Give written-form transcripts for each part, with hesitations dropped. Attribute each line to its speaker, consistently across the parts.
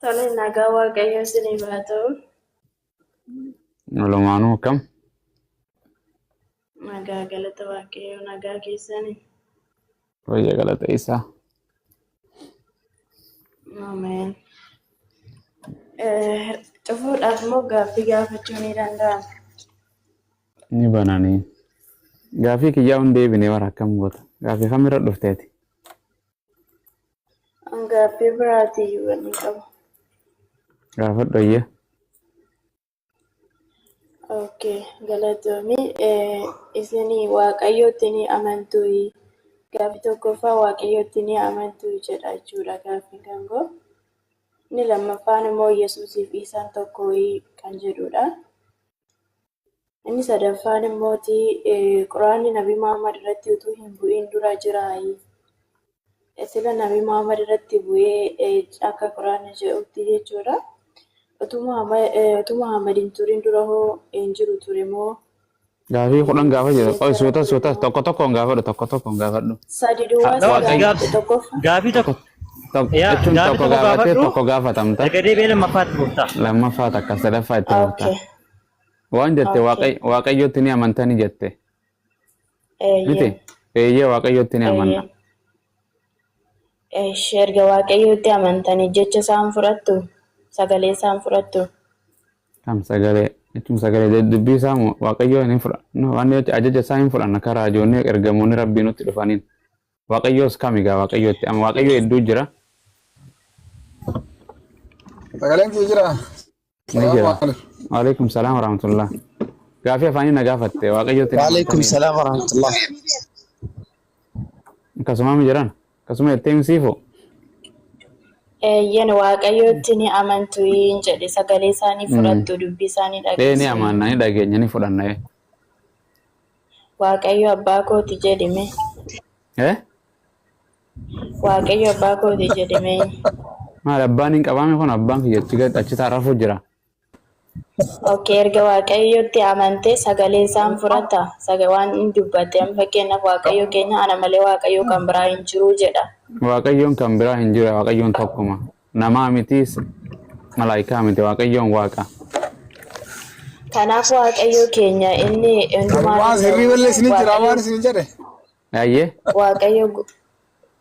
Speaker 1: Tole, nagaa Waaqayyoo isiniif haa ta'u.
Speaker 2: Walumaanuu akkam?
Speaker 1: Nagaa galata Waaqayyoo, nagaa keessanii.
Speaker 2: Fayya galata isaa.
Speaker 1: Ameen. Cufuudhaaf immoo gaaffii gaafachuu ni danda'ama.
Speaker 2: Ni bananii. Gaaffii kiyyaa hin deebine bara akkam goota? Gaaffii kamirra dhufteeti?
Speaker 1: Gaaffii biraatii wanni qabu.
Speaker 2: Gaafadhu ayyee.
Speaker 1: Okay, galatoomii. Isin Waaqayyootti ni amantuu? Gaaffii tokkoffaa Waaqayyootti ni amantuu jedha jechuudha gaaffiin kan koo. Inni lammaffaan immoo Yesuusii fi Iisaan tokkooyi kan jedhudha. Inni sadaffaan immooti Quraanni Nabi Muhammad irratti utuu hin bu'in dura jiraayi. Sila Nabi Muhammad irratti bu'ee akka Quraanni jedhutti jechuudha. Utuu Muhammad hin turin dura hoo hin jiru ture moo?
Speaker 2: Gaafii 10 gaafa jira. Qoy suuta suuta tokko tokkoon gaafadhu, tokko tokkoon gaafadhu.
Speaker 1: Sadi duwwaa si
Speaker 3: No,
Speaker 2: Waaqayyo
Speaker 1: gaafadhe tokkoffaa.
Speaker 3: Gaafii
Speaker 2: tokko
Speaker 3: tokko
Speaker 2: tokko
Speaker 3: yaa
Speaker 2: jechuun
Speaker 3: gaafii
Speaker 2: tokko
Speaker 3: tokko
Speaker 2: gaafattee
Speaker 3: gaafadhu,
Speaker 2: tokko gaafatamta.
Speaker 3: erga deebi'ee lammaffaatti fufta.
Speaker 2: Lammaffaa takka sadaffaa itti fufta.
Speaker 1: Okay.
Speaker 2: Waan jette Waaqayyotti ni amantani jette. Miti?
Speaker 1: Eeyyee.
Speaker 2: Eeyyee, Waaqayyotti ni amanna.
Speaker 1: Eeyyee. Eesh, erga Waaqayyootti amantanii jecha isaan fudhattu? Sagalee isaan fudhattu?
Speaker 2: Kam sagalee jechuun sagalee dubbii isaa moo Waaqayyoo hin fudhanna. Waan jecha ajaja isaa hin fudhanna karaa rajoonni ergamoonni Rabbii nutti dhufaniin. Waaqayyoos kami gaa Waaqayyootti amma Waaqayyoo hedduu jira.
Speaker 4: Sagaleen kiyya jira.
Speaker 2: Ni jira. Waalaikum salaam warahmatullah. Gaafii afaanii na gaafatte Waaqayyootti ni
Speaker 5: Waalaikum
Speaker 2: amantanii.
Speaker 5: salaam warahmatullah.
Speaker 2: Akkasuma mi jiran? Akkasuma jettee misiifoo?
Speaker 1: Eeyyen, Waaqayyootti ni amantu hin jedhe, sagalee isaanii fudhattu, dubbii isaanii
Speaker 2: Ee, ni
Speaker 1: dhageessu?
Speaker 2: amanna, ni dhageenya, ni fudhanna. Ee.
Speaker 1: Waaqayyo abbaa kooti jedhi mee.
Speaker 2: Eh?
Speaker 1: Waaqayyo abbaa kooti jedhi mee.
Speaker 2: Maal abbaan hin qabaame kun, abbaan kiyya achi gad achi taarrafuu jira.
Speaker 1: Okay, erga Waaqayyotti amantee sagalee isaan fudhata. Waan inni dubbate, amma fakkeenyaaf Waaqayyo keenya ana malee Waaqayyo kan biraa hin jiru jedha.
Speaker 2: Waaqayyoon kan biraa hin jiru, Waaqayyoon tokkuma. Namaa mitiis malaayikaa miti, Waaqayyoon Waaqa.
Speaker 1: Kanaaf Waaqayyo keenya inni hundumaa
Speaker 4: Waan sirrii
Speaker 1: danda'u
Speaker 4: balleessini jira
Speaker 1: Waaqayyo
Speaker 4: waan isin jedhe.
Speaker 2: Ayyee.
Speaker 1: Waaqayyo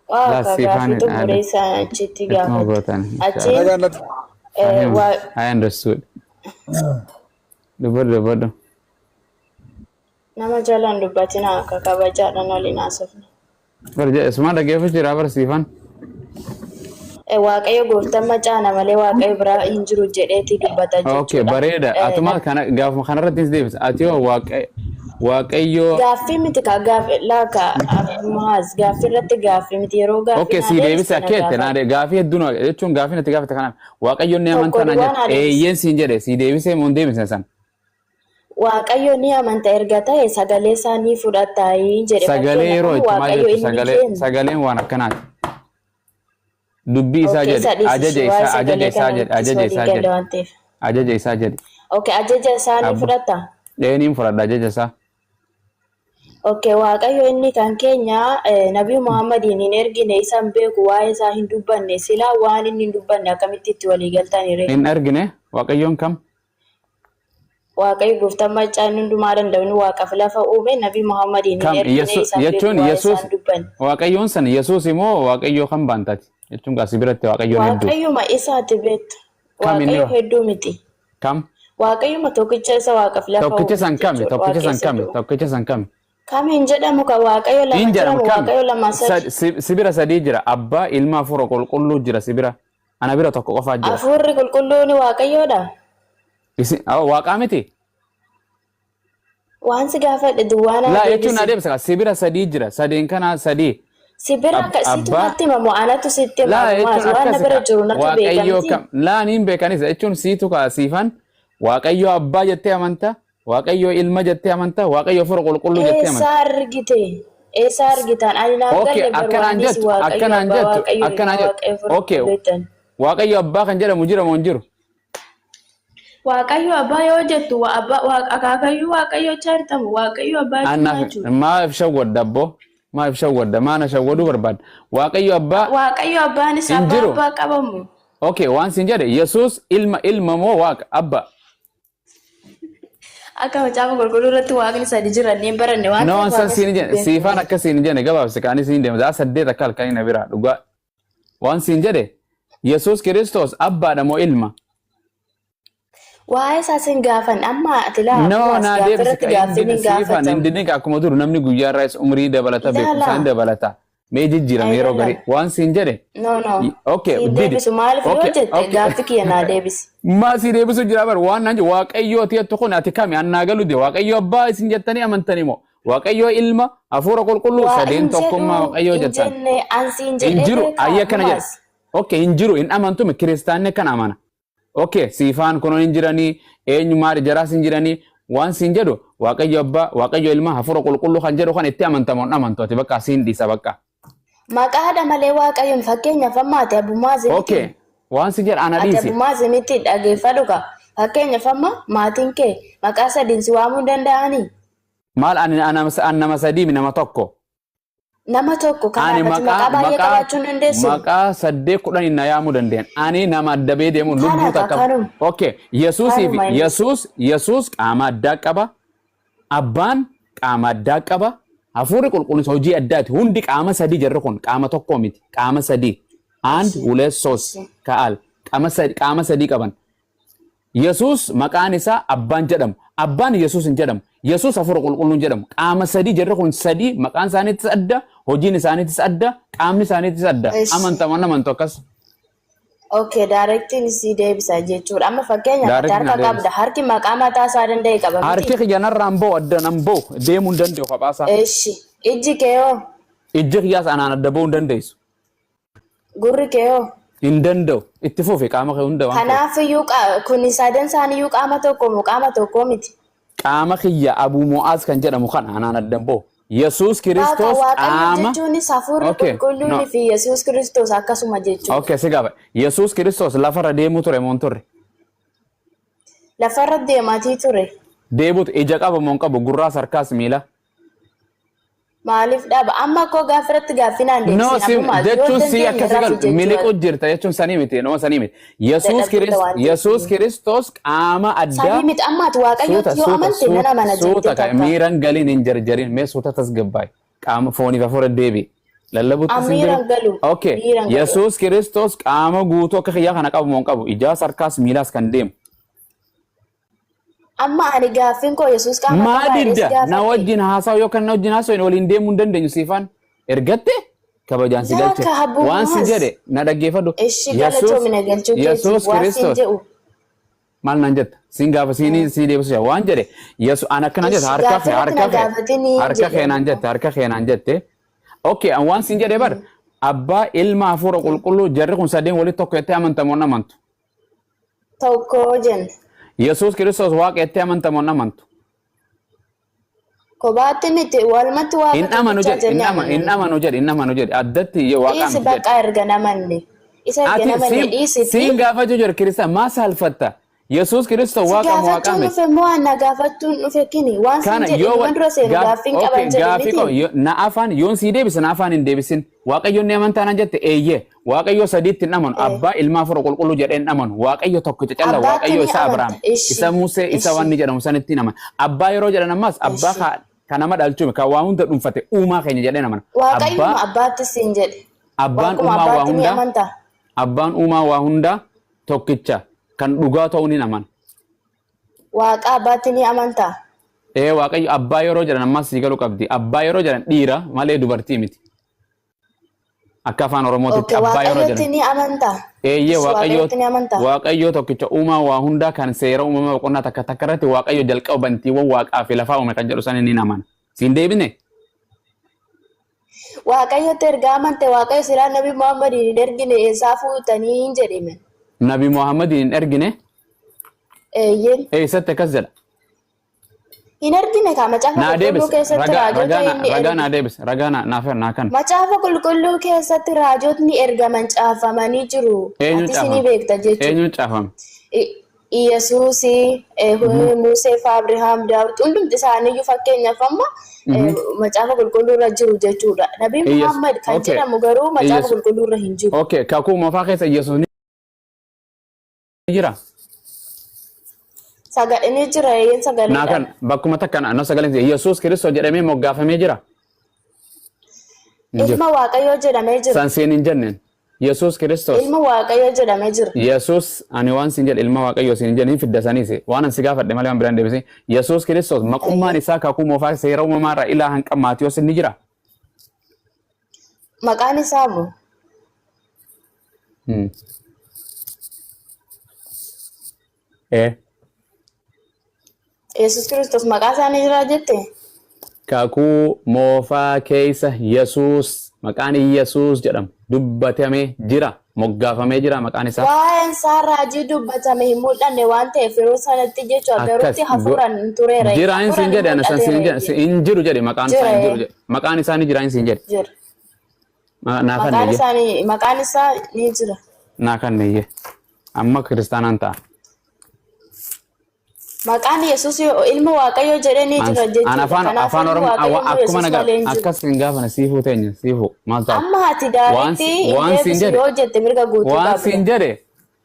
Speaker 1: Waaqa
Speaker 2: Lassiifaan
Speaker 1: gaafii xumuree isaan achitti
Speaker 2: ittuma
Speaker 1: gaafate.
Speaker 2: gootan.
Speaker 1: Achiin
Speaker 4: Nagaan natti.
Speaker 2: Fahim.
Speaker 1: waa
Speaker 2: I understood. Dubbadhu, dubbadhu.
Speaker 1: Nama jalaan dubbatina, akka kabajaadhaan waliin haasofna.
Speaker 2: Bar jedhe suma dhaggeeffachuu jira barsiifan.
Speaker 1: Waaqayyo gooftaan macaana malee Waaqayyo biraa hin jiru jedheeti dubbata
Speaker 2: Okay,
Speaker 1: jechuudha.
Speaker 2: bareeda. Atuma kana gaafuma kanarratti si deebisa. Ati hoo Waaqayyo
Speaker 1: Gaaffii miti ka gaaffii laaka Maaz, gaaffii irratti gaaffii miti, yeroo gaaffii
Speaker 2: Okay,
Speaker 1: naa
Speaker 2: si deebise
Speaker 1: deebiste na
Speaker 2: akka jette naa
Speaker 1: gaafadhu.
Speaker 2: gaafii hedduu na jechuun gaafii natti gaafate kanaaf Waaqayyo ni
Speaker 1: Tokko
Speaker 2: amantaa naan
Speaker 1: duwwaa
Speaker 2: jette.
Speaker 1: naa deebise.
Speaker 2: Eeyyeen siin jedhe, si deebisee moo hin deebisne san?
Speaker 1: Waaqayyo ni amanta erga ta'e sagalee isaa ni fudhatta jedhe.
Speaker 2: Sagalee
Speaker 1: Fakkeenyaaf
Speaker 2: yeroo
Speaker 1: amma
Speaker 2: itti maal
Speaker 1: Waaqayyo
Speaker 2: jettu
Speaker 1: inni
Speaker 2: sagalee
Speaker 1: keenya.
Speaker 2: Sagaleen waan akkanaati. Dubbii isaa
Speaker 1: Okay,
Speaker 2: jedhe,
Speaker 1: isa dhiisi
Speaker 2: ajaja
Speaker 1: waa'ee
Speaker 2: isaa, ajaja
Speaker 1: sagalee
Speaker 2: isaa
Speaker 1: kana
Speaker 2: jedhe,
Speaker 1: nutis
Speaker 2: ajaja
Speaker 1: walii
Speaker 2: isaa
Speaker 1: galle
Speaker 2: jedhe,
Speaker 1: waan ta'eef.
Speaker 2: ajaja isaa jedhe.
Speaker 1: Okay, ajaja isaa ni fudhatta.
Speaker 2: Eeniin fudhadha ajaja isaa.
Speaker 1: Okay, Waaqayyo inni kan keenya Nabii Muhammadiin hin ergine, isa hin beeku, waa'ee isaa hin dubbanne. Silaa waan inni hin dubbanne akkamitti itti walii galtani ree?
Speaker 2: Hin argine Waaqayyoon kam?
Speaker 1: Waaqayyo gooftaan maccaa inni hundumaa danda'u, inni waaqaaf lafa uume, Nabii Muhammadiin hin
Speaker 2: Kam
Speaker 1: ergine,
Speaker 2: Yesu
Speaker 1: isa hin beeku,
Speaker 2: jechuun
Speaker 1: waa'ee isaa
Speaker 2: Yesuus
Speaker 1: hin dubbanne.
Speaker 2: Waaqayyoon san Yesuus immoo Waaqayyoo kan baantaati jechuun kaasi biratti Waaqayyoon hedduu.
Speaker 1: Waaqayyuma isaati beektu.
Speaker 2: Kam inni
Speaker 1: Waaqayyo hedduu miti.
Speaker 2: Kam?
Speaker 1: Waaqayyuma tokkicha isa waaqaaf lafa
Speaker 2: Tokkicha san
Speaker 1: uume
Speaker 2: kami?
Speaker 1: jechuudha.
Speaker 2: Tokkicha san
Speaker 1: Waaqessa
Speaker 2: kami?
Speaker 1: du'u.
Speaker 2: Tokkicha san kami?
Speaker 1: Kam hin jedhamu kan Waaqayyo lama
Speaker 2: Hin jedhamu
Speaker 1: jiramu
Speaker 2: kami?
Speaker 1: Waaqayyo lama sadi.
Speaker 2: Si bira sadii jira. Abbaa, Ilma, Hafuura Qulqulluu jira si bira. Ana bira tokko qofaa jira.
Speaker 1: Hafuurri qulqulluun Waaqayyoodha.
Speaker 2: Isin Waaqaa miti?
Speaker 1: Waan si gaafadhe duwwaa naa
Speaker 2: Laa jechuun naa
Speaker 1: deebisi.
Speaker 2: deebisa. Si bira sadii jira. Sadeen kanaa sadii.
Speaker 1: Si bira akka situ
Speaker 2: Abbaa
Speaker 1: natti himamu anatu sitti
Speaker 2: Laa
Speaker 1: himamu
Speaker 2: jechuun
Speaker 1: maas waan na
Speaker 2: akkas
Speaker 1: bira
Speaker 2: ka
Speaker 1: jiru natu beeka
Speaker 2: Waaqayyoo
Speaker 1: miti.
Speaker 2: kam laa niin beekanis jechuun siitu kaa siifan Waaqayyoo abbaa jettee amanta, Waaqayyoo ilma jettee amanta, Waaqayyoo hafuura qulqulluu jettee amanta.
Speaker 1: Eessaa argite? Eessaa argitan? Ani naaf
Speaker 2: Okay,
Speaker 1: galle bar
Speaker 2: akkanaan
Speaker 1: waan isin
Speaker 2: jettu,
Speaker 1: Waaqayyo
Speaker 2: akkanaan
Speaker 1: abbaa,
Speaker 2: jettu,
Speaker 1: Waaqayyo ilma,
Speaker 2: akkanaan jettu.
Speaker 1: Waaqayyo hafuura
Speaker 2: Okay,
Speaker 1: qulqulluu jettan.
Speaker 2: Waaqayyo abbaa kan jedhamu jira moo hin jiru?
Speaker 1: Waaqayyo abbaa yoo jettu abbaa akaakayyuu Waaqayyo jechaa jirtamu, Waaqayyo abbaa jechuun maal
Speaker 2: Annaaf
Speaker 1: jechuudha?
Speaker 2: maaf shawwadda abboo? Maaf shawwadda? Maana shawwaduu barbaadda? Waaqayyo abbaa
Speaker 1: Waaqayyo abbaanis
Speaker 2: hin
Speaker 1: abbaa
Speaker 2: jiru.
Speaker 1: abbaa qabamu.
Speaker 2: Okay, waan siin jedhe, Yesuus ilma, ilma moo Waaqa abba?
Speaker 1: Akka Macaafa Qulqulluu irratti Waaqni sadi jira hin baranne waan
Speaker 2: No,
Speaker 1: ta'eef
Speaker 2: san
Speaker 1: Waaqa
Speaker 2: siin
Speaker 1: sadi
Speaker 2: jedhe,
Speaker 1: beeku.
Speaker 2: siifaan akka siin jedhe gabaabse kaanii siin deema. Sa'a 8 akka halkanii na biraa dhugaa. Waan siin jedhe, Yesuus Kiristoos abbaadha moo ilma?
Speaker 1: Waa'ee isaa sin gaafan amma ati laa
Speaker 2: No,
Speaker 1: Abbumaas
Speaker 2: naa
Speaker 1: gaaffii
Speaker 2: deebisi
Speaker 1: irratti
Speaker 2: ka hin
Speaker 1: gaaffiin
Speaker 2: didin
Speaker 1: hin
Speaker 2: siifaan hin
Speaker 1: gaafatamu.
Speaker 2: didin ka akkuma dur namni guyyaa irraa isa umrii dabalata beekumsaan
Speaker 1: Ilaala.
Speaker 2: dabalata. Mee jijjiirama yeroo garii
Speaker 1: Ilaala.
Speaker 2: waan siin jedhe.
Speaker 1: No, no.
Speaker 2: Okay,
Speaker 1: Siin
Speaker 2: didi.
Speaker 1: deebisu maaliif yoo
Speaker 2: Okay,
Speaker 1: jette
Speaker 2: okay.
Speaker 1: gaaffii kiyya naa deebisi.
Speaker 2: Maa si deebisu jira bar waan naan jedhu, Waaqayyoo ati jettu kun ati kami annaa galu de? Waaqayyo abbaa isin jettanii amantanii moo Waaqayyoo ilma, hafuura qulqulluu,
Speaker 1: Waa
Speaker 2: sadeen
Speaker 1: hin
Speaker 2: tokkummaa
Speaker 1: jedhu
Speaker 2: Waaqayyoo
Speaker 1: hin
Speaker 2: jettan?
Speaker 1: jenne an siin
Speaker 2: Hin
Speaker 1: jedhee
Speaker 2: jiru
Speaker 1: beekaa
Speaker 2: ayya kana jedhe.
Speaker 1: Abbumaas.
Speaker 2: Okay, hin jiru hin amantume, kiristaanni akkana amana. Okay, siifaan kunuun hin jiranii, eenyu maali jaraas hin jiranii. Waan siin jedhu, Waaqayyo abbaa, Waaqayyo ilma, hafuura qulqulluu kan jedhu kan itti amantamu hin amantu ati, bakka siin dhiisa bakka.
Speaker 1: Maqaadha malee Waaqayyoon, fakkeenyaaf amma ati abbummaa
Speaker 2: Okay,
Speaker 1: zimitii.
Speaker 2: waan si jedha ana
Speaker 1: Ati
Speaker 2: dhiisi.
Speaker 1: abbummaa zimitti dhageeffadhu ka. Fakkeenyaaf amma maatiin kee maqaa sadiin si waamuu danda'anii?
Speaker 2: Maal ani ani nama sadii mi nama tokko?
Speaker 1: Nama tokko.
Speaker 2: Ani
Speaker 1: Kanaaf ati
Speaker 2: maqaa
Speaker 1: maqaa baay'ee
Speaker 2: maqaa
Speaker 1: qabaachuu hin dandeessu.
Speaker 2: Maqaa 8 10 na yaamuu danda'an. Ani nama adda bee deemu lubbuu
Speaker 1: Kana ka
Speaker 2: takka.
Speaker 1: kanuma.
Speaker 2: Okay, Yesuusii fi
Speaker 1: Kanuma innis.
Speaker 2: Yesuus qaama addaa qaba. Abbaan qaama addaa qaba. Hafuurri qulqulluun hojii addaati. Hundi qaama sadii, jarri kun qaama tokko miti. Qaama sadii. አንድ ሁለት ሶስት ከአል qaama sadii, qaama sadii qaban. Yesuus maqaan isaa abbaan jedhamu. Abbaan Yesuus hin jedhamu. Yesuus hafuura qulqulluun jedhamu. Qaama sadii jarri kun sadii, maqaan isaaniitis adda, hojiin isaaniitis adda, qaamni isaaniitis adda.
Speaker 1: Eshi.
Speaker 2: Amantaman amantu akkas.
Speaker 1: Okay, directiin si deebisa jechuudha. Amma fakkeenyaaf ati
Speaker 2: Direct
Speaker 1: harka
Speaker 2: na deebisa.
Speaker 1: qabda. Harki maqaa mataa isaa danda'e qaba miti?
Speaker 2: Harki kiyya narraan ba'u, adda nan ba'u, deemuu hin danda'u kophaasaa.
Speaker 1: Eshi. Ijji kee hoo?
Speaker 2: Ijji kiyyaas anaan adda ba'uu hin dandeessu.
Speaker 1: Gurri kee hoo?
Speaker 2: Hin danda'u. Itti fufi, qaama kee hunda waan ta'eef.
Speaker 1: Kanaafiyyuu kun sadan isaaniiyyuu qaama tokko moo qaama tokko miti?
Speaker 2: Qaama kiyya Abuu Mo'aaz kan jedhamu kana anaan adda ba'u. Yesuus
Speaker 1: Waaqa
Speaker 2: Kiristoos
Speaker 1: Waaqayyo
Speaker 2: qaama.
Speaker 1: jechuunis hafuurri
Speaker 2: Okay, no.
Speaker 1: qulqulluunii fi Yesuus Kiristoos akkasuma jechuudha.
Speaker 2: Okay, si gaafa. Yesuus Kiristoos lafarra deemuu ture moo hin turre?
Speaker 1: Lafarra deematii ture.
Speaker 2: Deebuutu ija qaba moo hin qabu? Gurraas, harkaas, miila.
Speaker 1: Maaliif dhaba? Amma koo gaaffiratti gaaffii naan
Speaker 2: No,
Speaker 1: deebisin
Speaker 2: si
Speaker 1: abbumaas yoo
Speaker 2: jechuun si
Speaker 1: dandeenye
Speaker 2: akkasi
Speaker 1: rafi
Speaker 2: galu
Speaker 1: jechuudha.
Speaker 2: miliquu jirta jechuun sanii miti, no, sanii miti. Yesuus
Speaker 1: Dadhabdoota waan ta'eef.
Speaker 2: Yesuus Kiristoos qaama addaa.
Speaker 1: Sanii miti, amma ati
Speaker 2: Suuta
Speaker 1: Waaqayyotti yoo
Speaker 2: suuta
Speaker 1: amante nan
Speaker 2: suuta
Speaker 1: amana
Speaker 2: suuta
Speaker 1: jettee
Speaker 2: ka
Speaker 1: takka.
Speaker 2: miiran galiin hin jarjarin, mee suuta tasgabbaay, qaama fooniif hafuura deebi lallabuutti sin jiru.
Speaker 1: Miiran galu.
Speaker 2: Okay,
Speaker 1: Miiran galu.
Speaker 2: Yesuus Kiristoos qaama guutuu akka kiyyaa kana qabu moo hin qabu? Ijaas, harkaas, miilaas kan deemu.
Speaker 1: Amma ani gaaffiin koo Yesuus qaama
Speaker 2: Maa
Speaker 1: qabaa jedhee si
Speaker 2: didda na
Speaker 1: gaafadhe.
Speaker 2: wajjin haasawu yookaan na wajjin haasa'u waliin deemuu hin dandeenyu, siifaan ergatte kabajaan si galche.
Speaker 1: Laaka
Speaker 2: Waan si
Speaker 1: habbumaas.
Speaker 2: jedhe na dhaggeeffadhu.
Speaker 1: Ishi galatoomi na galchuu keetiif
Speaker 2: Yesuus
Speaker 1: waan siin
Speaker 2: Kiristoos
Speaker 1: jedhu.
Speaker 2: maal naan jetta? Siin gaafa siin si deebisu jira. Waan jedhe Yesu an akkana jette
Speaker 1: Ishi
Speaker 2: harka kee
Speaker 1: gaaffiirratti na
Speaker 2: harka kee
Speaker 1: gaafatinii
Speaker 2: harka
Speaker 1: jedhe.
Speaker 2: kee naan jette, harka kee naan jette. Okay, an waan siin jedhe bar, abbaa, ilma, hafuura qulqulluu, jarri kun sadeen walitti tokko jettee amantamoo hin amantu?
Speaker 1: Tokko jenna.
Speaker 2: Yesuus Kiristoos Waaqa jettee amantamoo hin amantu?
Speaker 1: Kophaatti miti, walumatti Waaqa
Speaker 2: Hin amanu
Speaker 1: tokkichaa
Speaker 2: jedhe, hin
Speaker 1: jennee
Speaker 2: amanu, hin
Speaker 1: amanna.
Speaker 2: amanu jedhe, hin amanu jedhe. Addatti Waaqa
Speaker 1: Dhiisi
Speaker 2: miti jedhe.
Speaker 1: bakka erga namanne. Isa erga
Speaker 2: Ati
Speaker 1: namanne
Speaker 2: siin
Speaker 1: dhiisitti.
Speaker 2: siin gaafachuu jira kiristaan maa saalfatta? Yesuus Kiristoos
Speaker 1: Si
Speaker 2: Waaqa moo Waaqa
Speaker 1: gaafachuun
Speaker 2: miti?
Speaker 1: dhufe moo ana gaafachuun dhufe kini? Waan siin
Speaker 2: Kana
Speaker 1: jedhe
Speaker 2: yoo
Speaker 1: ilman dura seenu gaaffiin
Speaker 2: okay,
Speaker 1: qaban jedhe
Speaker 2: gaaffii
Speaker 1: miti.
Speaker 2: qaba na afaan yoon sii deebise, na afaan hin deebisin. Waaqayyoon ni amantaa naan jette, eeyyee. Waaqayyo sadiitti hin amanu. Abbaa, ilmaa, hafuura qulqulluu jedhee hin amanu. Waaqayyo tokkicha calla.
Speaker 1: Abbaatti
Speaker 2: Waaqayyo
Speaker 1: ni
Speaker 2: isa
Speaker 1: amanta.
Speaker 2: Abrahaam,
Speaker 1: Ishi.
Speaker 2: isa Musee, isa
Speaker 1: Ishi.
Speaker 2: wanni jedhamu sanitti hin amanu. Abbaa yeroo jedhan ammas abbaa
Speaker 1: Ishi.
Speaker 2: ka nama dhalchume, kan waa hunda dhuunfate, uumaa keenya jedhee hin amanu.
Speaker 1: Waaqayyuma
Speaker 2: Abbaa
Speaker 1: abbaatti siin jedhe.
Speaker 2: Abbaan
Speaker 1: Waaquma
Speaker 2: uumaa waa
Speaker 1: abbaatti ni
Speaker 2: hundaa,
Speaker 1: amantaa.
Speaker 2: abbaan uumaa waa hundaa tokkicha kan dhugaa ta'uun hin amanu.
Speaker 1: Waaqa abbaatti ni amantaa.
Speaker 2: Ee, Waaqayyo abbaa yeroo jedhan ammas sii galuu qabdi. Abbaa yeroo jedhan dhiira malee dubartii miti. Akka afaan Oromootitti abbaa yeroo
Speaker 1: Waaqayyotti
Speaker 2: jedhan.
Speaker 1: ni amantaa.
Speaker 2: Eeyyee, Waaqayyo
Speaker 1: Waaqayyotti ni amantaa.
Speaker 2: Waaqayyo tokkicha uumaa waa hundaa kan seera uumama boqonnaa takka takka irratti Waaqayyo jalqaba bantiiwwan waaqaa fi lafaa uume kan jedhu sana ni amana. Siin deebine?
Speaker 1: Waaqayyotti erga amante, Waaqayyo silaa Nabi Muhammadiin hin ergine eessaa fuutanii hin jedhime.
Speaker 2: Nabi Muhammadiin hin ergine?
Speaker 1: Eeyyeen.
Speaker 2: Eessatti akkas jedha?
Speaker 1: Hin ergine kaa, Macaafa
Speaker 2: Naa
Speaker 1: Qulqulluu
Speaker 2: deebise.
Speaker 1: keessatti
Speaker 2: Ragaa
Speaker 1: raajota
Speaker 2: ragaa na
Speaker 1: inni
Speaker 2: ragaa
Speaker 1: erge.
Speaker 2: naa deebise. Ragaa naa naaf naa kan.
Speaker 1: Macaafa Qulqulluu keessatti raajotni ergaman caafamanii jiru.
Speaker 2: Eenyuun
Speaker 1: Atis ni
Speaker 2: caafame?
Speaker 1: beekta jechuudha.
Speaker 2: Eenyuun caafame?
Speaker 1: Yesuusi, Musee fi Abrahaam, Daawit, hundumti isaaniiyyuu fakkeenyaaf amma Macaafa Qulqulluu irra jiru jechuudha. Nabi Muhammad kan jedhamu garuu Macaafa Qulqulluu irra hin jiru.
Speaker 2: Okay, kakuu moofaa keessa Yesuus ni jira.
Speaker 1: Sagalee ni jira eeyyeen
Speaker 2: Naa
Speaker 1: sagaleedhaan.
Speaker 2: kan bakkuma takka na sagaleen Yesuus Kiristoos jedhamee moggaafamee jira. Hin jiru.
Speaker 1: Ilma Waaqayyoo jedhamee jira.
Speaker 2: San siin hin jenneen. Yesuus Kiristoos.
Speaker 1: Ilma Waaqayyoo jedhamee jira.
Speaker 2: Yesuus ani waan siin jedhe ilma Waaqayyoo siin hin jenne hin fidda saniis waan an si gaafadhe malee waan biraan deebisee Yesuus Kiristoos maqummaan isaa kakuu moofaa seera uumamaa irraa ilaa hanqa Maatiyoos ni jira.
Speaker 1: Maqaan isaa moo?
Speaker 2: Ee.
Speaker 1: Yesuus Kiristoos maqaa isaa ni jira jette?
Speaker 2: Kakuu moofaa keessa Yesuus maqaan Yesuus jedhamu dubbatamee jira moggaafamee jira maqaan isaa.
Speaker 1: Waa'een isaa raajii dubbatame hin mul'anne waan ta'eef yeroo sanatti jechuudha
Speaker 2: Akkas
Speaker 1: garuutti hafuuraan hin tureera.
Speaker 2: Jira hin siin
Speaker 1: Hafuuraan
Speaker 2: jedhe
Speaker 1: hin
Speaker 2: ana san siin
Speaker 1: mul'ateera.
Speaker 2: jedhe hin jiru jedhe maqaan isaa hin
Speaker 1: Jira.
Speaker 2: jiru jedhe maqaan isaa ni jira hin siin jedhe.
Speaker 1: Jira.
Speaker 2: Naa kan
Speaker 1: Maqaan
Speaker 2: eeyye
Speaker 1: isaa ni maqaan isaa ni jira.
Speaker 2: Naa kan eeyye amma kiristaanaan ta'a.
Speaker 1: Maqaan Yesuus ilma Waaqayyoo jedhee ni jira
Speaker 2: An
Speaker 1: jechuudha.
Speaker 2: afaan
Speaker 1: Kanaaf
Speaker 2: afaan
Speaker 1: ilmi
Speaker 2: Oromoo
Speaker 1: Waaqayyoo immoo
Speaker 2: akkuma
Speaker 1: Yesuus
Speaker 2: nagaa
Speaker 1: malee hin jiru.
Speaker 2: akkas hin gaafane siifuu teenya siifuu maal ta'a?
Speaker 1: Amma ati
Speaker 2: Waan
Speaker 1: daaretti hin
Speaker 2: waan siin
Speaker 1: deebisu
Speaker 2: jedhe
Speaker 1: yoo jette mirga guutuu
Speaker 2: waan
Speaker 1: qabda.
Speaker 2: siin jedhe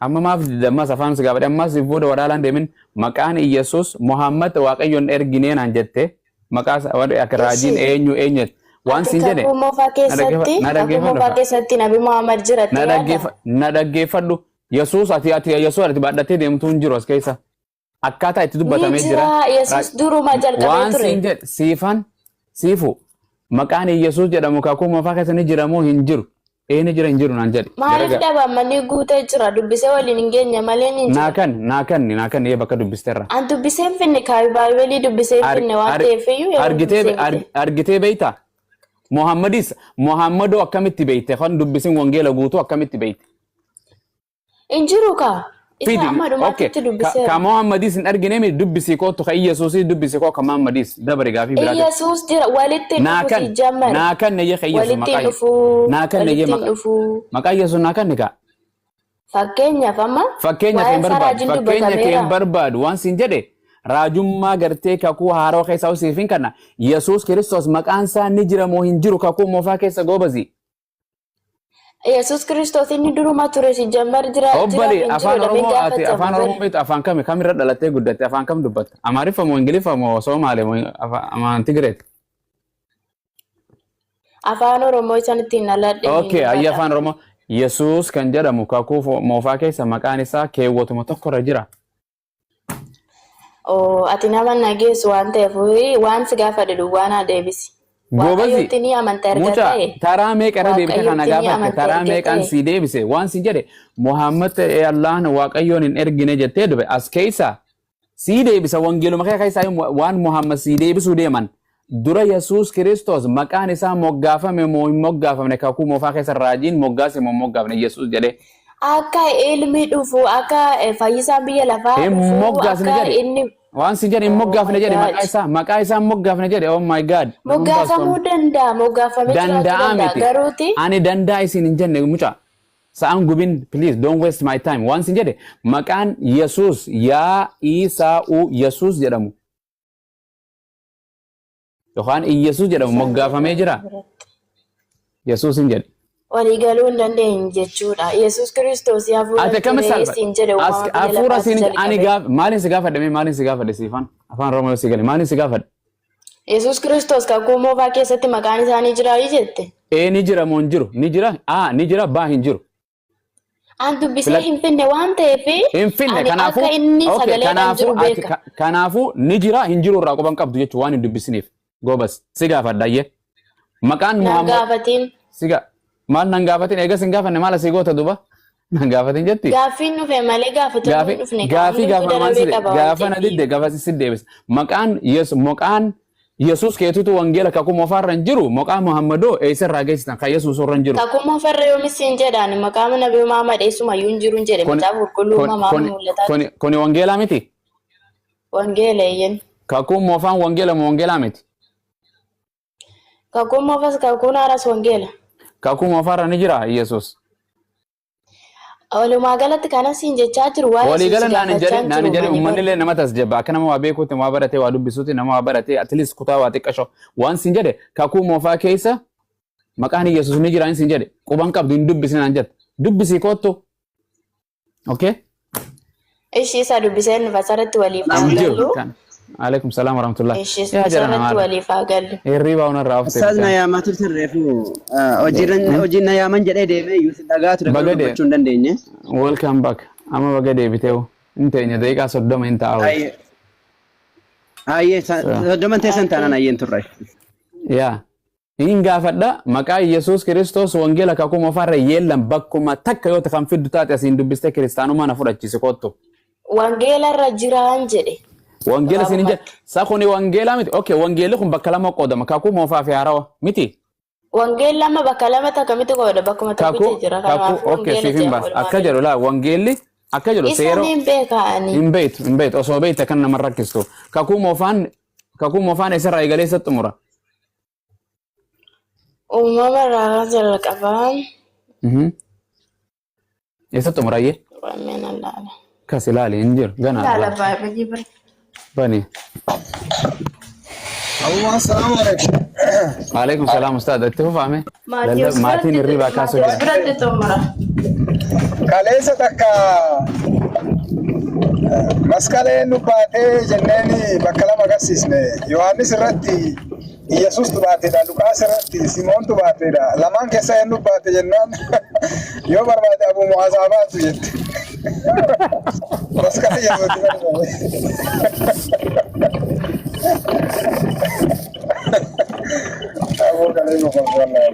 Speaker 2: amma maaf ammas afaan si gaafadhe ammas si booda wadaalaan deemin maqaan Iyyasuus Muhammad Waaqayyoon erginee naan jette maqaa warri akka raajiin
Speaker 1: Ishi
Speaker 2: eenyu eenyu waan
Speaker 1: ati
Speaker 2: siin jedhe
Speaker 1: kakuu moofaa
Speaker 2: na
Speaker 1: keessatti
Speaker 2: dhaggeeffadhu na
Speaker 1: kakuu
Speaker 2: dhaggeeffadhu
Speaker 1: moofaa keessatti Nabi Muhammad jiratte
Speaker 2: na
Speaker 1: yaada?
Speaker 2: dhaggeeffadhu na dhaggeeffadhu Yesuus ati ati Yesuus ati baadhattee deemtuu hin jiru as keessa akkaataa itti
Speaker 1: Ni
Speaker 2: dubbatamee jira.
Speaker 1: jira Yesuus duruma jalqabee
Speaker 2: Waan
Speaker 1: ture.
Speaker 2: siin jedhe siifan siifu maqaan Yesuus jedhamu kakuu moofaa keessa ni jira moo hin jiru? Ee ni jira hin jiru naan jedhe.
Speaker 1: Maaliif
Speaker 2: Gara
Speaker 1: dhabama ni guutee jira dubbisee waliin hin geenye malee ni
Speaker 2: naa
Speaker 1: jira.
Speaker 2: kan naa kan naa kan ee bakka dubbisteerra.
Speaker 1: An dubbisee hin finne kaayi baayibelii dubbisee hin finne waan ta'eef iyyuu yeroo
Speaker 2: Argitee
Speaker 1: dubbisee fite.
Speaker 2: argitee beeyta? Muhammadis Muhammadoo akkamitti beeyte? Kan dubbisin wangeela guutuu akkamitti beeyte?
Speaker 1: Hin jiru kaa. Isa
Speaker 2: Fidi
Speaker 1: amma
Speaker 2: okay
Speaker 1: dhumaatti
Speaker 2: ka
Speaker 1: dubbiseera.
Speaker 2: ka Muhammadis hin argine mi dubbisii kootu ka Yesuusis dubbisii koo ka Muhammadis dabare gaafii biraati.
Speaker 1: Iyyasuus jira walitti hin
Speaker 2: Naa
Speaker 1: dhufu
Speaker 2: kan
Speaker 1: si jammare.
Speaker 2: naa kan neyyee ka Yesuus
Speaker 1: Walitti hin
Speaker 2: maqaa
Speaker 1: dhufu
Speaker 2: naa kan neyyee
Speaker 1: walitti hin
Speaker 2: maqaa
Speaker 1: dhufu.
Speaker 2: maqaa Yesuus naa kan kaa.
Speaker 1: Fakkeenyaaf amma
Speaker 2: Fakkeenya kee
Speaker 1: waa'een
Speaker 2: hin
Speaker 1: isaa
Speaker 2: barbaadu.
Speaker 1: raajiin
Speaker 2: Fakkeenya kee hin
Speaker 1: dubbatameera.
Speaker 2: barbaadu. Waan siin jedhe raajummaa gartee kakuu haaroo keessaa siif hin kenna. Yesuus Kiristoos maqaan isaa ni jira moo hin jiru kakuu moofaa keessa goobazi.
Speaker 1: Yesuus Kiristoos inni duruma ture si jammar jira jira
Speaker 2: Obbali
Speaker 1: hin jiru
Speaker 2: afaan
Speaker 1: jedhamee
Speaker 2: Oromoo ati
Speaker 1: gaafatama
Speaker 2: afaan
Speaker 1: bari.
Speaker 2: Oromoo beektu afaan kami kamirra dhalattee guddatte afaan kam dubbatta? Amaariffa moo Ingiliffa moo Soomaalee moo afaan Tigireeti?
Speaker 1: Afaan Oromoo isaan ittiin dhaladhe hin
Speaker 2: Okay, ayya
Speaker 1: dubbadha.
Speaker 2: afaan Oromoo Yesuus kan jedhamu kakuu moofaa keessa maqaan isaa keewwatuma tokkorra jira.
Speaker 1: Oo, ati nama nageessu waan ta'eef waan si gaafadhe duwwaa naa deebisi.
Speaker 2: Goobazi
Speaker 1: Waaqayyotti ni amanta erga
Speaker 2: mucaa
Speaker 1: ta'e
Speaker 2: taraa meeqa irra deebite kana
Speaker 1: Waaqayyotti ni
Speaker 2: gaafatte
Speaker 1: amanta
Speaker 2: taraa
Speaker 1: erga
Speaker 2: meeqaan
Speaker 1: ta'e
Speaker 2: sii deebise waan siin jedhe Muhammad ta'e Allahan Waaqayyoon hin ergine jettee dube as keessa sii deebisa wangeeluma kee keessaa waan Muhammad sii deebisuu deeman dura Yesuus Kiristoos maqaan isaa moggaafame moo hin moggaafamne kakuu moofaa keessa raajiin moggaase moo hin moggaafne Yesuus jedhee
Speaker 1: Akka ilmi dhufu akka fayyisaan biyya lafaa
Speaker 2: hin
Speaker 1: dhufu
Speaker 2: moggaasne
Speaker 1: akka
Speaker 2: jedhe
Speaker 1: inni
Speaker 2: waan siin jedhe hin
Speaker 1: oh
Speaker 2: moggaafne
Speaker 1: my
Speaker 2: jedhe
Speaker 1: God
Speaker 2: maqaa isaa maqaa isaa hin moggaafne jedhe oh my God nama baaston
Speaker 1: moggaafamuu danda'a moggaafamee jiraachuu
Speaker 2: danda'a
Speaker 1: danda'a
Speaker 2: miti
Speaker 1: garuuti
Speaker 2: ani danda'a isin hin jenne mucaa sa'aan gubin please don't waste my time waan siin jedhe maqaan Yesuus yaa Isaa'u Yesuus jedhamu yookaan Iyyasuus jedhamu
Speaker 1: isaan
Speaker 2: moggaafamee
Speaker 1: jedhamu
Speaker 2: jira
Speaker 1: biratti
Speaker 2: Yesuus hin jedhe
Speaker 1: walii galuu hin dandeenye jechuudha. Yesuus Kiristoos hafuura
Speaker 2: ati akkami
Speaker 1: ture
Speaker 2: salpha
Speaker 1: siin jedhe
Speaker 2: as
Speaker 1: uumama biyya
Speaker 2: hafuura
Speaker 1: lafaatti
Speaker 2: siin ani
Speaker 1: jalqabe.
Speaker 2: gaaf maaliin si gaafadhe mee maaliin si gaafadhe siifan afaan Oromoo yoo si gale maaliin si gaafadhe
Speaker 1: Yesuus Kiristoos kakuu moofaa keessatti maqaan isaanii jiraayi jette.
Speaker 2: ee ni jira moo hin jiru ni jira a ni jira baa hin jiru
Speaker 1: An dubbisee
Speaker 2: Filadhu.
Speaker 1: hin finne waan ta'eef
Speaker 2: Hin finne
Speaker 1: ani
Speaker 2: kanaafuu
Speaker 1: akka inni
Speaker 2: okay
Speaker 1: sagaleedhaan
Speaker 2: kanaafuu
Speaker 1: jiru
Speaker 2: ati
Speaker 1: beeka.
Speaker 2: kanaafuu ni jira hin jiru irraa quban qabdu jechuun waan hin dubbisiniif goobas si gaafadha ayyee maqaan
Speaker 1: Nan
Speaker 2: Muhammad
Speaker 1: gaafatiin.
Speaker 2: si ga maal nan gaafatin eegas hin gaafanne maal asii goota duba nan gaafatin jetti
Speaker 1: Gaaffiin dhufe malee gaafatamuu hin
Speaker 2: gaafii
Speaker 1: dhufne kaa
Speaker 2: gaafii
Speaker 1: hundumtuu
Speaker 2: gaafa maal
Speaker 1: darabee
Speaker 2: si
Speaker 1: qaba waan
Speaker 2: gaafa na
Speaker 1: ta'eef.
Speaker 2: didde gaafa si deebisa maqaan Yesu maqaan Yesuus keetitu wangeela kakuu moofaarra hin jiru maqaa Muhammadoo eessarraa geessitan kan Yesuus irra hin jiru
Speaker 1: Kakuu moofarra yoomis siin jedhaan maqaa Nabii Muhammad eessumayyuu hin jiru hin jedhe
Speaker 2: kuni
Speaker 1: macaafa qulqulluu
Speaker 2: kuni
Speaker 1: uumamaa
Speaker 2: kuni
Speaker 1: mul'ataatti.
Speaker 2: kuni kuni wangeelaa miti
Speaker 1: Wangeela eeyyen.
Speaker 2: Kakuun moofaan wangeela moo wangeelaa miti?
Speaker 1: Kakuun moofas kakuun haaras wangeela.
Speaker 2: Kakuu moofaarra ni jira Yesuus.
Speaker 1: Walumaa galatti kanan siin jechaa jiru waa'ee
Speaker 2: Walii
Speaker 1: Yesuus
Speaker 2: gala naan hin
Speaker 1: gaafachaa
Speaker 2: jedhin
Speaker 1: hin
Speaker 2: naan hin
Speaker 1: jiru
Speaker 2: jedhin
Speaker 1: mani
Speaker 2: uummanni
Speaker 1: bar.
Speaker 2: illee nama tasjabba akka nama waa beekuutti waa baratee waa dubbisuutti nama waa baratee at least kutaa waa xiqqasho waan siin jedhe kakuu moofaa keessa maqaan Yesuus ni jira hin siin jedhe quban qabdu hin dubbisne naan jette dubbisii koottu okay.
Speaker 1: Ishii isa dubbisee nuuf asirratti waliif haa
Speaker 2: Hin jiru.
Speaker 1: gallu.
Speaker 2: Kan. Alaikum salaam warahmatullah.
Speaker 1: Ishii
Speaker 2: Yaa jara
Speaker 1: isarratti
Speaker 2: namaadha.
Speaker 1: waliif haa gallu.
Speaker 2: Hirriba onarraa oftee
Speaker 3: Ustaaz na
Speaker 2: bishaan.
Speaker 3: yaamaa turtan reefu hojiin na yaaman jedhee deemee iyyuu si dhagaa ture garuu
Speaker 2: Baga dee.
Speaker 3: dubbachuu hin dandeenye.
Speaker 2: Welcome back. Amma baga deebitee hin teenya daqiiqaa 30 hin ta'a.
Speaker 3: Ayyee ayyee 30 teessan taanaan ayyeen turre.
Speaker 2: Yaa. Hin gaafadha maqaa Yesuus Kiristoos wangeela kakuu moofaarra yeellan bakkuma takka yoo kan fiddu taate asiin dubbistee kiristaanummaa na fudhachiisi kottu.
Speaker 1: Wangeela irra jiraan jedhe.
Speaker 2: Wangeela siin hin jedhe.
Speaker 1: Gabaabumatti.
Speaker 2: Sa kuni wangeelaa miti. Okay, wangeelli kun bakka lama qoodama. Kakuu moofaa fi haarawa miti.
Speaker 1: Wangeelli amma bakka lamatti akkamitti qooda? Bakkuma
Speaker 2: Kakuu
Speaker 1: tokkicha jira.
Speaker 2: kakuu
Speaker 1: Kanaafuu
Speaker 2: okay
Speaker 1: wangeela
Speaker 2: siif hin
Speaker 1: jedhama
Speaker 2: baas.
Speaker 1: walumaa
Speaker 2: Akka
Speaker 1: galatti.
Speaker 2: jedhu laa wangeelli akka jedhu
Speaker 1: Isa
Speaker 2: seera
Speaker 1: niin beeka ani.
Speaker 2: hin beektu hin beektu osoo beekte kan nama rakkistu. Kakuu moofaan eessarraa eegalee eessatti xumura?
Speaker 1: Uumama irraa kan jalqabaa.
Speaker 2: Eessatti xumura ayyee?
Speaker 1: Wameen allaala.
Speaker 2: Kas ilaali hin jiru. Ganaa
Speaker 1: Ilaala
Speaker 2: laala.
Speaker 1: baay'ee bira.
Speaker 2: Bani.
Speaker 4: Abuma assalaamu alaikum.
Speaker 2: Waalaikum salaam ustaad. Itti fufaame.
Speaker 1: Maatiyus
Speaker 2: Maatiin
Speaker 1: biratti
Speaker 2: hirribaa kaasuu
Speaker 1: Maatiyus
Speaker 2: jira.
Speaker 1: biratti xumura.
Speaker 4: Kaleessa takka masqalee nu baatee jenneen bakka lama agarsiisne. Yohaannis irratti Iyyasuustu baateedha. Luqaas irratti Simoontu baateedha. Lamaan keessaa eenyu baate jennaan yoo barbaade Abuu Mu'aaz haa baatu jette. Masqala Yesuutti fannifame. Abuu kalee nu kolfannaa.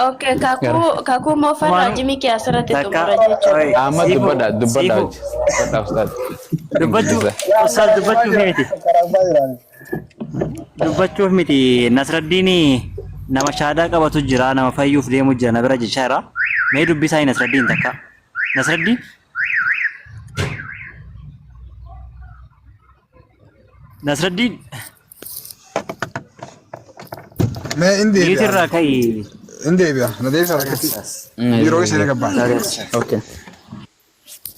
Speaker 1: Okay, kakuu kakuu moofaa
Speaker 5: Kumaanu
Speaker 1: raajii kee asirratti
Speaker 5: takka
Speaker 1: xumura jechuudha.
Speaker 5: oi
Speaker 2: Ahmad
Speaker 5: siifu
Speaker 2: dubbadha dubbadha
Speaker 5: siifu
Speaker 2: hojii. Dubbadha ustaad.
Speaker 5: dubbachuu
Speaker 2: Ingiliza.
Speaker 5: ustaaz dubbachuuf miti
Speaker 4: Karaa jiraan.
Speaker 5: dubbachuuf miti Nasraddiin nama shaadaa qabatu jira nama fayyuuf deemu jira na bira jechaa jira mee dubbisaa Nasraddiin takka Nasraddiin Nasraddiin
Speaker 4: Mee hin deebi'a.
Speaker 5: niitirraa ka'i
Speaker 4: Hin deebi'a. Na deebisa rakkatti. Yeroo ishee gabbaa.
Speaker 2: Okay.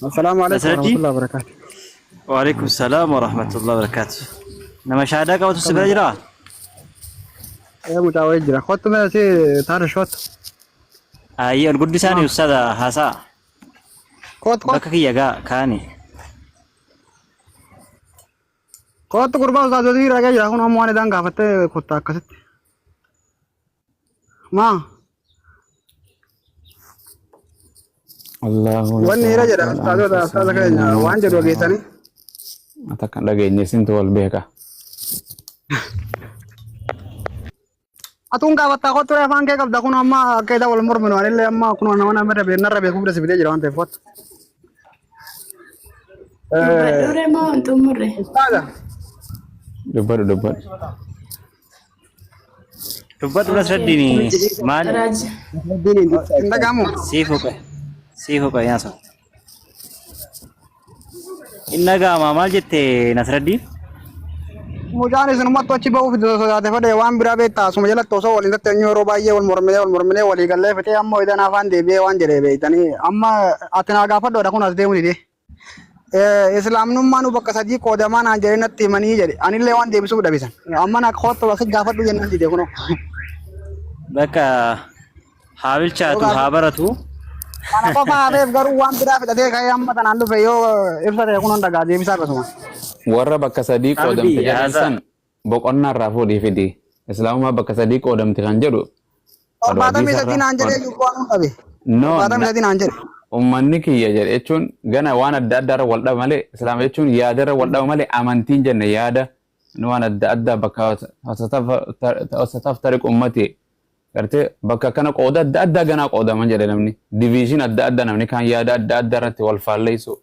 Speaker 6: Assalaamu alaikum
Speaker 5: Nasraddiin
Speaker 6: warahmatullahi wabarakatuh.
Speaker 5: Waalaikum salaam warahmatullahi wabarakatuh nama shaadaa qabatu si bira jiraa
Speaker 6: Ee mucaa wayii jira. Kottu mee si taara shottu.
Speaker 5: Ayyee ol guddisaani ustaaza haasaa
Speaker 6: Kottu kottu.
Speaker 5: bakka kiyya gaa kaani
Speaker 6: Kottu gurbaa ustaazota irraa jira kun ammoo waan isaan gaafattee kottu akkasitti. Maa
Speaker 2: Allahu
Speaker 6: wanni hira jedha ustaazota ustaaza keenya waan jedhu dhageessanii.
Speaker 2: Ata kan dhageenye isintu wal beeka.
Speaker 6: Atuun gaafattaa kottu ree afaan kee qabda kun amma akka isa wal morminu anillee amma kun nama nama irra narra beekuuf dasi fidee jira waan ta'eef kottu.
Speaker 1: Dubbadhuure moo hin xumurre?
Speaker 6: Ustaaza.
Speaker 2: Dubbadhu dubbadhu.
Speaker 5: Dubbadhu Nasraddiin maal
Speaker 1: Raajii.
Speaker 6: Hin dhaga'amu.
Speaker 5: Sii fuqa nyaasa. Inni dhaga'ama maal jette Nasraddiin?
Speaker 6: Mucaan isinumatti achi ba'uuf sodaate fedhe waan biraa beektaa asuma jalatti osoo waliin tatteenyu yeroo baay'ee wal morminee wal morminee walii gallee fixee amma idan afaan deebi'ee waan jedhee beektanii amma ati naa gaafadhoodha kun as deemu didee. Islaamnummaa nu bakka sadii qoodamaa naan jedhee natti himanii jedhe anillee waan deebisuuf dhabisan amma na kottu asi gaafadhu jennaan dide kunoo.
Speaker 5: Bakka haa bilchaatu haa baratu.
Speaker 6: Kana qofa hafeef garuu waan biraa fidhatee ka'ee amma tanaan dhufe yoo ibsa ta'e kunoon dhagaa deebisaa akkasuma.
Speaker 2: Warra bakka sadii qoodamte
Speaker 5: Abdii
Speaker 2: jedhan
Speaker 5: haasaa.
Speaker 2: san boqonnaa irraa fuudhii fidi. Islaamummaa bakka sadii qoodamte kan jedhu
Speaker 6: 73 naan jedhee jiru waan dhabe.
Speaker 2: No,
Speaker 6: 73 naan jedhe.
Speaker 2: Ummanni kiyya jedhe jechuun gana waan adda addaa irra wal dhaba malee islaama jechuun yaada irra wal dhaba malee amantiin jenne yaada waan adda addaa bakka taftariq ummati gartee bakka kana qooda adda addaa ganaa qoodaman jedhe namni division adda addaa namni kaan yaada adda addaa irratti wal faalleessu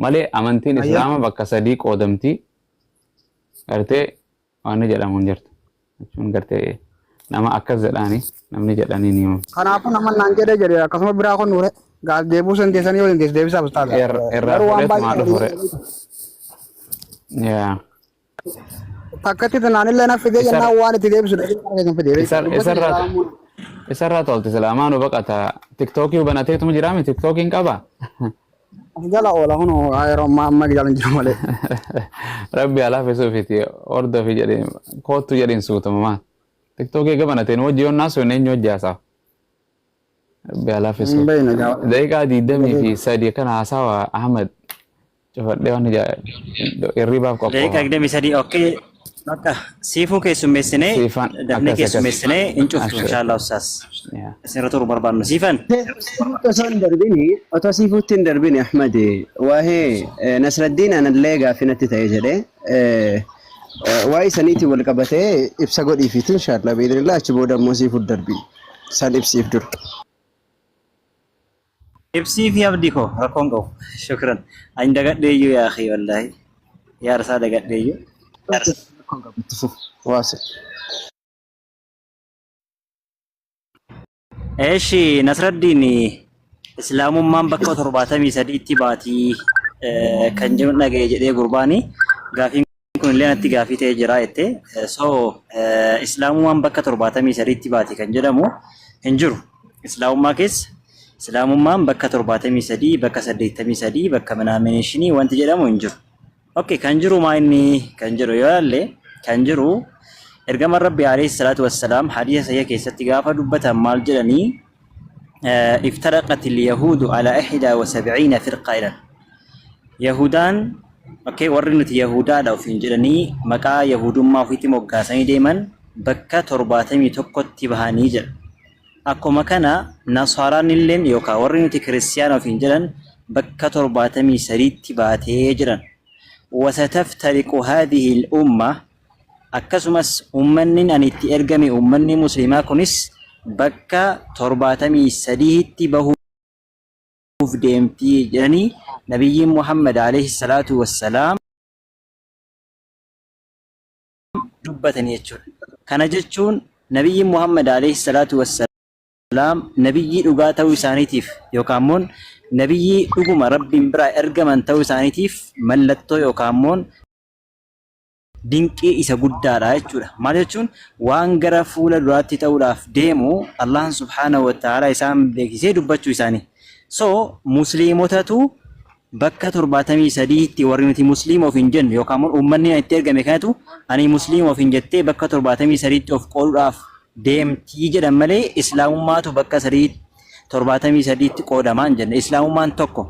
Speaker 2: malee amantiin islaama bakka sadii qoodamti gartee waan jedhamu hin jirtu jechuun gartee nama akkas jedhaani namni jedhanii ni himamu.
Speaker 6: Kanaafuu nama naan jedhee jedhe akkasuma biraa kun nuure gaaf deebuu san teessanii yoo dandeessu deebisaaf ustaaza.
Speaker 2: Irraa
Speaker 6: Garuu waan
Speaker 2: fuudheetu maa
Speaker 6: baay'ee
Speaker 2: dhufu re. Yaa.
Speaker 6: takkatti tanaan illee na fidee jennaan waan itti deebisu dhabee kan fidee.
Speaker 2: Isarraa isarraa tolti islaamaa nu baqata. Tiktookii banateetuma jiraami tiktookiin qaba.
Speaker 6: As jala oola kun yeroo ammaa amma jala hin jiru malee.
Speaker 2: Rabbi alaafisuufiti hordofi jedheen koottu jedheen suutama maal. Tiktookii eega banateen hojii yoonnaa sun eenyu hojii haasa'a. Rabbi haa laaffisu.
Speaker 6: Hin beekne gaa.
Speaker 2: Daqiiqaa 23 kana haasawa Ahmad cufadhee waan hirribaaf
Speaker 5: Daqiiqaa
Speaker 2: qophaa'a.
Speaker 5: 23, okay. Bakka siifuu keessummeessinee
Speaker 2: Siifan
Speaker 5: dafnee
Speaker 2: akkas akkas.
Speaker 5: keessummeessinee hin cuftu
Speaker 2: Abshir.
Speaker 5: inshaallah ustaas.
Speaker 2: Yaa.
Speaker 5: Isinirra turu barbaannu siifan.
Speaker 3: Siifuutti osoo hin darbini, otoo siifuutti hin darbini Ahmad, waa'ee Nasraddiin anallee gaaffii natti ta'e jedhee waa'ee saniitiin wal qabatee ibsa godhiifiiti inshaallah biidhnillah achi booda immoo siifuut darbi san ibsiif dura.
Speaker 5: Ibsii fi abdii koo rakkoon qabu. Shukran. Ani dagadheeyyuu yaa akhi wallaahi. Yaarsaa dagadheeyyuu.
Speaker 3: Rakkoon qabu itti fufu waase.
Speaker 5: Eeshi Nasraddiin Islaamummaan bakka 73tti baatii kan jedhu dhaga'e jedhee gurbaani. Gaafiin kun illee natti gaafii ta'ee jira jette. So Islaamummaan bakka 73tti baati kan jedhamu hin jiru. Islaamummaa keessa Islaamummaan bakka 73, bakka 83, bakka minaaminashinii wanti jedhamu hin jiru. Okay, kan jiru maa inni kan jedhu yoo ilaalle kan jiru ergamaan Rabbi alayhi salaatu wassalaam hadiisa sahih keessatti gaafa dubbatan maal jedhanii iftaraqat al-yahuudu ala 71 firqa jedhan. Yahudaan, okay, warri nuti Yahudaadha ofiin jedhanii maqaa Yahudummaa ofiitti moggaasanii deeman bakka 71tti bahanii jedha. Akkuma kana Nasaaraan illeen yookaan warri nuti kiristiyaana ofiin jedhan bakka 73tti baatee jedhan. Wasataftariqu haadhihi al-umma akkasumas ummanni ani itti ergame ummanni musliimaa kunis bakka 73tti bahuuf deemti jedhanii nabiyyiin Muhammad alayhi salaatu wassalaam dubbatanii jechuudha. Kana jechuun nabiyyiin Muhammad alayhi salaatu wassalaam nabiyyii dhugaa ta'uu isaaniitiif yookaan immoo nabiyyii dhuguma Rabbiin biraa ergaman ta'uu isaaniitiif mallattoo yookaan immoo dinqii isa guddaadha jechuudha. Maal jechuun waan gara fuula duraatti ta'uudhaaf deemu Allahan subhaanahu wa ta'ala isaan beeksisee dubbachuu isaanii. So musliimotatu bakka 73tti warri nuti musliima of hin jennu yookaan immoo uummanni itti ergame kanatu ani musliima of hin jettee bakka 73tti of qooduudhaaf deemtii jedhan malee islaamummaatu bakka 73tti qoodamaa hin jenne. Islaamummaan tokko.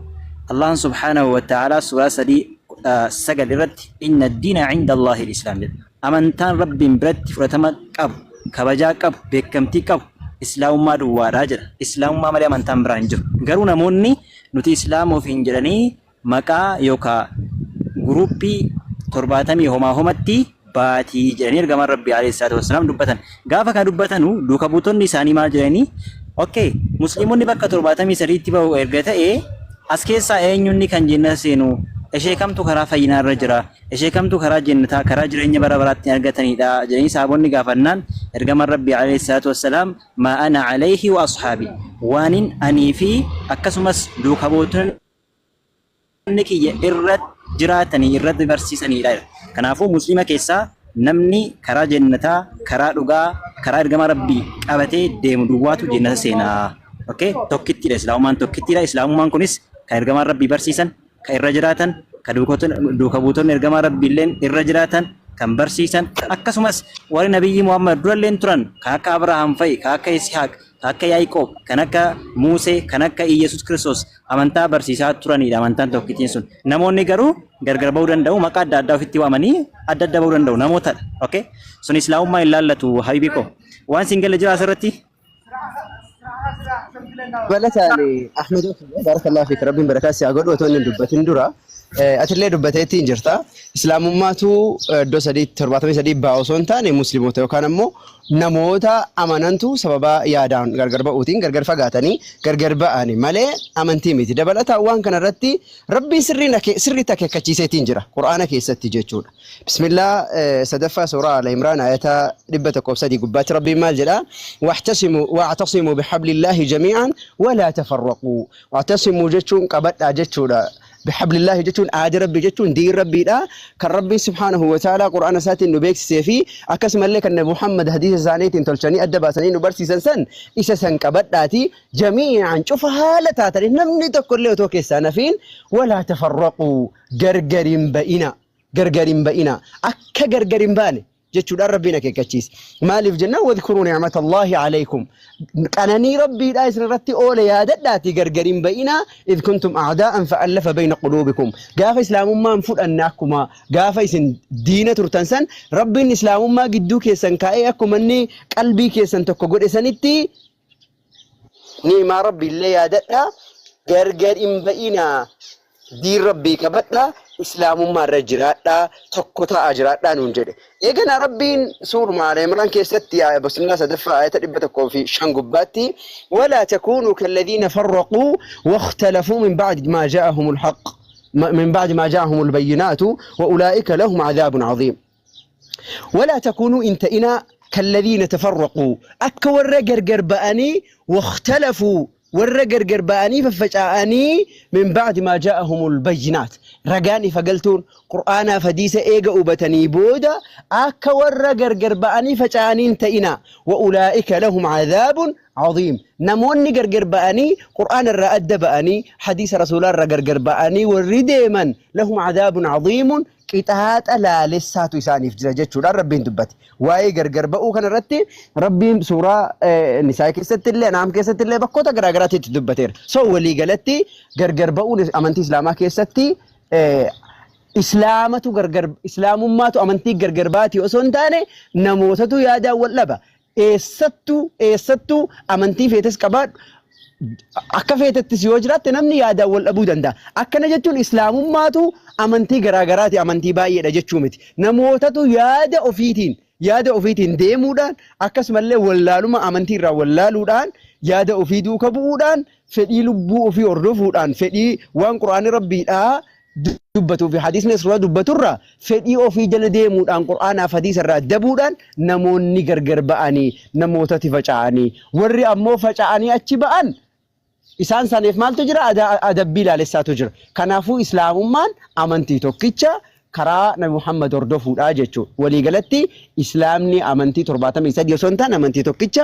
Speaker 5: Allahan subhaanahu wa ta'ala suuraa 3:9 irratti inna diina cinda Allahi islaam jedha. Amantaan Rabbiin biratti fudhatama qabu, kabajaa qabu, beekamtii qabu islaamummaa duwwaadha jedha. Islaamummaa malee amantaan biraa hin jiru. Garuu namoonni nuti islaama ofiin jedhanii maqaa yookaan guruppii 70 homaa homatti baatii jedhanii ergamaan Rabbii alayhi salaatu wassalaam dubbatan. Gaafa kana dubbatanu duuka buutonni isaanii maal jedhanii okay musliimonni bakka 73tti bahu erga ta'e as keessaa eenyunni kan jennata seenu ishee kamtu karaa fayyinaa irra jira ishee kamtu karaa jennataa karaa jireenya bara baraatti argatanidha jedhanii sahaabonni gaafannaan ergamaan Rabbii alayhi salaatu wassalaam maa ana alayhi wa ashaabi waanin anii fi akkasumas duuka buutonni kiyya irra jiraatanii irratti barsiisanidha. Kanaafuu musliima keessaa namni karaa jennataa, karaa dhugaa, karaa ergama Rabbii qabatee deemu duwwaatu jennata seenaa. Okay? Tokkittiidha. Islaamummaan tokkittiidha. Islaamummaan kunis kan ergamaan Rabbii barsiisan, kan irra jiraatan, kan duuka buutonni ergamaa Rabbii illeen irra jiraatan, kan barsiisan, akkasumas warri nabiyyi Muhammad duralleen turan kan akka Abrahaam fa'i, kan akka Yisihaaq, kan akka Yaaqoob, kan akka Muusee, kan akka Iyyasuus Kiristoos amantaa barsiisaa turanidha amantaan tokkittiin sun. Namoonni garuu gargar ba'uu danda'u, maqaa adda addaa ofitti waamanii adda adda ba'uu danda'u namootadha. Okay? Sun islaamummaa hin laallatu habibi koo. Waan siin galle jira asirratti?
Speaker 3: Dabalataan Ahmed barakallahu fiik rabbiin barakaa si haa godhu otoo inni hin dubbatin dura atillee dubbateetti hin jirta. Islaamummaatu iddoo 73 ba'a osoo hin taane musliimota yookaan ammoo namoota amanantu sababa yaadaan gargar ba'uutiin gargar fagaatanii gargar ba'ani malee amantii miti. Dabalataan waan kanarratti rabbiin sirriitti akeekkachiiseetiin jira Qur'aana keessatti jechuudha. Bismillah sadaffaa suuraa Al Imraan ayata 103 gubbaatti rabbiin maal jedha? Wa'tasimu wa'tasimu bihablillahi jamii'an walaa tafarraquu. Wa'tasimu jechuun qabadhaa jechuudha. Bihablillahi jechuun aadi rabbii jechuun diin rabbiidha. Kan rabbiin subhaanahu wa ta'ala qur'aana isaatiin nu beeksisee fi akkasumallee kan Nabi Muhammad hadiisa isaaniitiin tolchanii adda baasanii nu barsiisan san isa san qabadhaati jamii'an cufa haala taatanii namni tokkollee otoo keessaa nafiin walaa tafarraquu gargar hin ba'ina gargar hin ba'ina akka gargar hin baane. jechuudhaan Rabbiin akeekkachiise. Maaliif jennaan wadhkuruu ni'matallaahi alaykum qananii Rabbiidhaa isin irratti oole yaadadhaatii gargar hin ba'inaa idh kuntum a'daa'an fa'allafa bayna quluubikum gaafa islaamummaa hin fudhanne akkuma gaafa isin diina turtan san Rabbiin islaamummaa gidduu keessan kaa'ee akkuma inni qalbii keessan tokko godhe sanitti Ni'maa Rabbii illee yaadadhaa, gargar hin ba'inaa, diin Rabbii qabadhaa, Islaamummaa irra jiraadhaa, tokko ta'aa jiraadhaa nuun jedhe. Eeganaa Rabbiin suuruma Aala Imraan keessatti aaya boqonnaa sadaffaa aayata 105 gubbaatti walaa takuunuu kalladhiina farraquu wakhtalafuu min ba'di maa jaa'ahumul haqq min ba'di maa jaa'ahumul bayyinaatu wa ulaa'ika lahum cadaabun cadiim. Walaa takuunuu in ta'inaa kalladhiina tafarraquu akka warra gargar ba'anii wakhtalafuu warra gargar ba'anii faffacaa'anii min ba'di maa jaa'ahumul bayyinaat ragaan ifa galtuun qur'aanaaf hadiisa eega hubatanii booda akka warra gargar ba'anii faca'anii hin ta'inaa wa ulaa'ika lahum cadaabun cadiim namoonni gargar ba'anii qur'aana irraa adda ba'anii hadiisa rasuulaa irraa gargar ba'anii warri deeman lahum cadaabun cadiimun qixaaxa laalessaatu isaaniif jira jechuudhaan Rabbiin dubbate. Waa'ee gargar ba'uu kana irratti Rabbiin suuraa Nisaa keessatti illee Anaam keessatti illee bakkoota garaa garaatti itti dubbateera. So walii galatti gargar ba'uun amantii Islaamaa keessatti Islaamatu gargar Islaamummaatu amantii gargar baati osoo hin taane namootatu yaadaan wal dhaba. Eessattuu eessattuu amantii feetes qabaadhu akka feetettis yoo jiraatte namni yaadaan wal dhabuu danda'a. Akkana jechuun islaamummaatu amantii garaa garaati amantii baay'eedha jechuu miti. Namootatu yaada ofiitiin yaada ofiitiin deemuudhaan akkasumallee wallaaluma amantii irraa wallaaluudhaan yaada ofii duuka bu'uudhaan fedhii lubbuu ofii hordofuudhaan fedhii waan quraanni rabbiidhaa dubbatuu fi hadiisni Rasuulaa dubbaturraa fedhii ofii jala deemuudhaan Qur'aanaaf hadiisa irraa dabuudhaan namoonni gargar ba'anii namootatti faca'anii warri ammoo faca'anii achi ba'an isaan saniif maaltu jira adabbii laalessaatu jira. Kanaafuu islaamummaan amantii tokkicha karaa Nabi Muhammad hordofuudha jechuudha. Waliigalatti islaamni amantii 73 osoo hin taane amantii tokkicha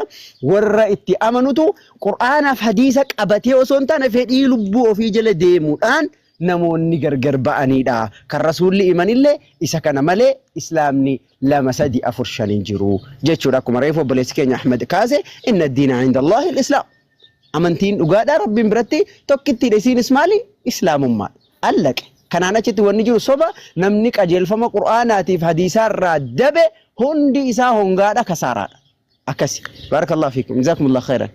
Speaker 3: warra itti amanutu Qur'aanaaf hadiisa qabatee osoo hin taane fedhii lubbuu ofii jala deemuudhaan namoonni gargar ba'aniidha. Kan Rasuulli himanillee isa kana malee Islaamni 2, 3, 4, 5 hin jiru jechuudha. Akkuma reefu obboleessi keenya Ahmad kaase inna diina inda Allaahi al-Islaam. Amantiin dhugaadhaa Rabbiin biratti tokkittiidha. Isiinis maali? Islaamummaadha. Allaqe. Kanaan achitti wanni jiru soba namni qajeelfama Qur'aanaatiif hadiisaarraa dabe hundi isaa hongaadha kasaaraadha. Akkasi. Baarakallahu fiikum. Jazaakumullahu khairan.